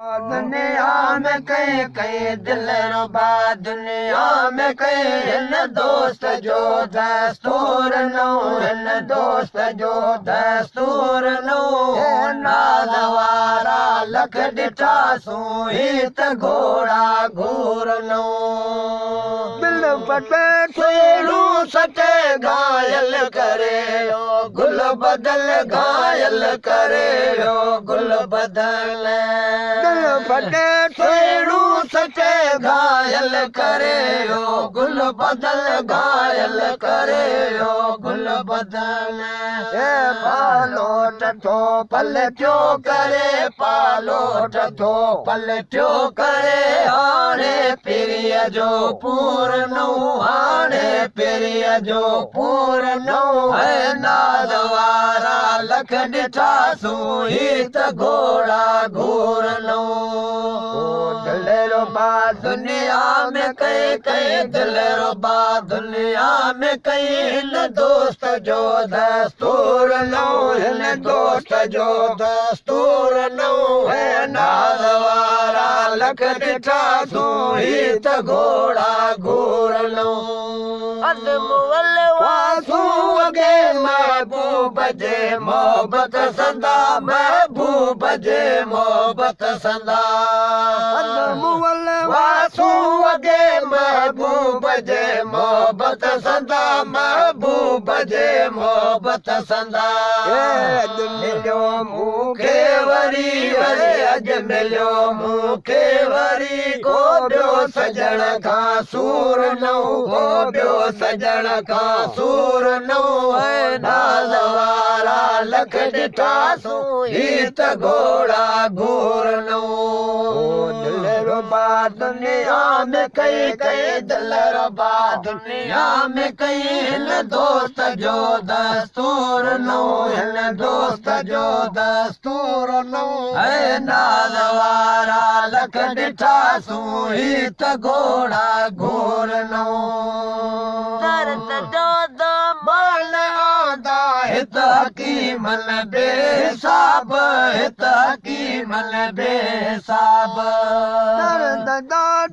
दुनिया में कहीं कहीं दिल रुबा, दुनिया में कहीं हिन दोस्त जो दस्तूर नो, हिन दोस्त जो दस्तूर नो। नाज़ वारा लख ॾिठासूं, ही त घोड़ा घूर नो। दिल फटे छेड़ू सटे घायल करे, गुल बदल घायल करे, गुल बदल। दिल फटे छेड़ू सटे घायल करे, गुल बदल घायल करे, गुल बदल। पालो टठो पलटियो करे, पालो टठो पलटियो करे, हाणे पीरीअ जो पूर नऊं, हाणे पीरीअ जो पूर नऊं। नाज़ वारा लख ॾिठासूं, ही त घोड़ा घूर नऊं। दिल रुबा दुनिया में कहीं कहीं, दिल रुबा दुनिया में कहीं, हिन दोस्त जो दस्तूर नऊं, हिन दोस्त जो दस्तूर नऊं। नाज़ वारा लख ॾिठासूं, ही त घोड़ा घूर नऊं। वासूं अॻे महबूब जे मोहबत संदा, महबूब जे मोहबत संदा। वासूं अॻे महबूब जे मोहबत संदा, महबूब जे मोहबत संदा। मिलियो मूंखे वरी वरी, अॼु मिलियो मूंखे वरी, को ॿियो सजण खां सूर नऊं, को ॿियो सजण खां सूर नऊं। नाज़ वारा लख ॾिठासूं, ही त घोड़ा घूर नऊं। दिल रुबा दुनिया में कहीं कहीं, दिल रुबा दुनिया में कहीं, हिन दोस्त जो दस्तूर नऊं, हिन दोस्त जो दस्तूर नऊं। नाज़ वारा लख ॾिठासूं, ही त घोड़ा घूर नऊं। मान आंदा हित हकीमन बेहिसाब, हित हकीमन बेहिसाब।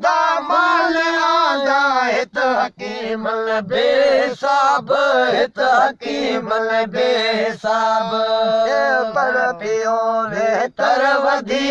दामन आंदा हित हकीमन बेहिसाब, हित हकीमन बेहिसाब। पर पियो वे तर वधी,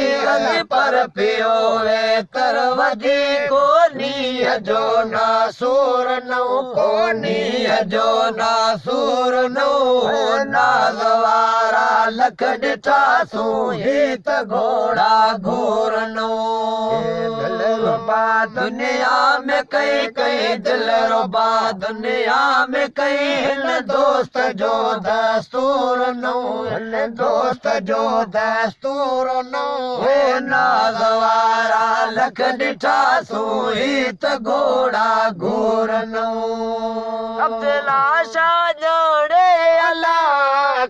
पर पियो वे तर वधी, कोनी जो नासूर नऊं, कोनी जो नासूर नऊं। नाज़ वारा लख ॾिठासूं, ही त घोड़ा घूर नऊं। दिल रुबा दुनिया में कहीं कहीं, दिल रुबा दुनिया में कहीं, हिन दोस्त जो दस्तूर नऊं, हिन दोस्त जो दस्तूर नऊं। नाज़ वारा लख ॾिठासूं, ही त घोड़ा घूर नऊं। अब्दुल्ला शाह ॼाणे अला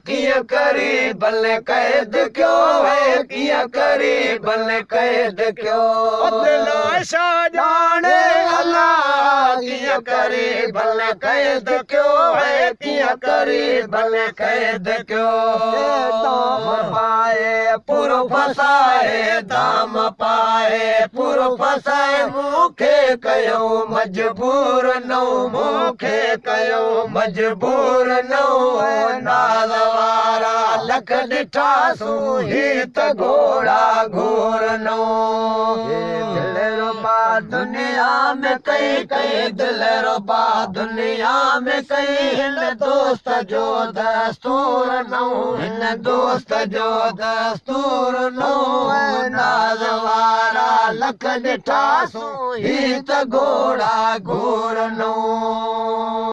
कीअं करी बल क़ैद कयो है, कीअं करी बल क़ैद कयो। अब्दुल्ला शाह ॼाणे अला कीअं करी बल क़ैद कयो है, कीअं करी बल क़ैद कयो। दाम पाए पुर फसाए, दाम पाए पुर फसाए, मूंखे कयो मजबूर नऊं, मूंखे कयो मजबूर नऊं। नाज़ वारा लख ॾिठासूं, ही त घोड़ा घूर नऊं। दिल रुबा दुनिया में कहीं कहीं, दिल रुबा दुनिया में कहीं, हिन दोस्त जो दस्तूर नऊं, हिन दोस्त जो दस्तूर नऊं। नाज़ वारा लख ॾिठासूं, ही त घोड़ा घूर नऊं।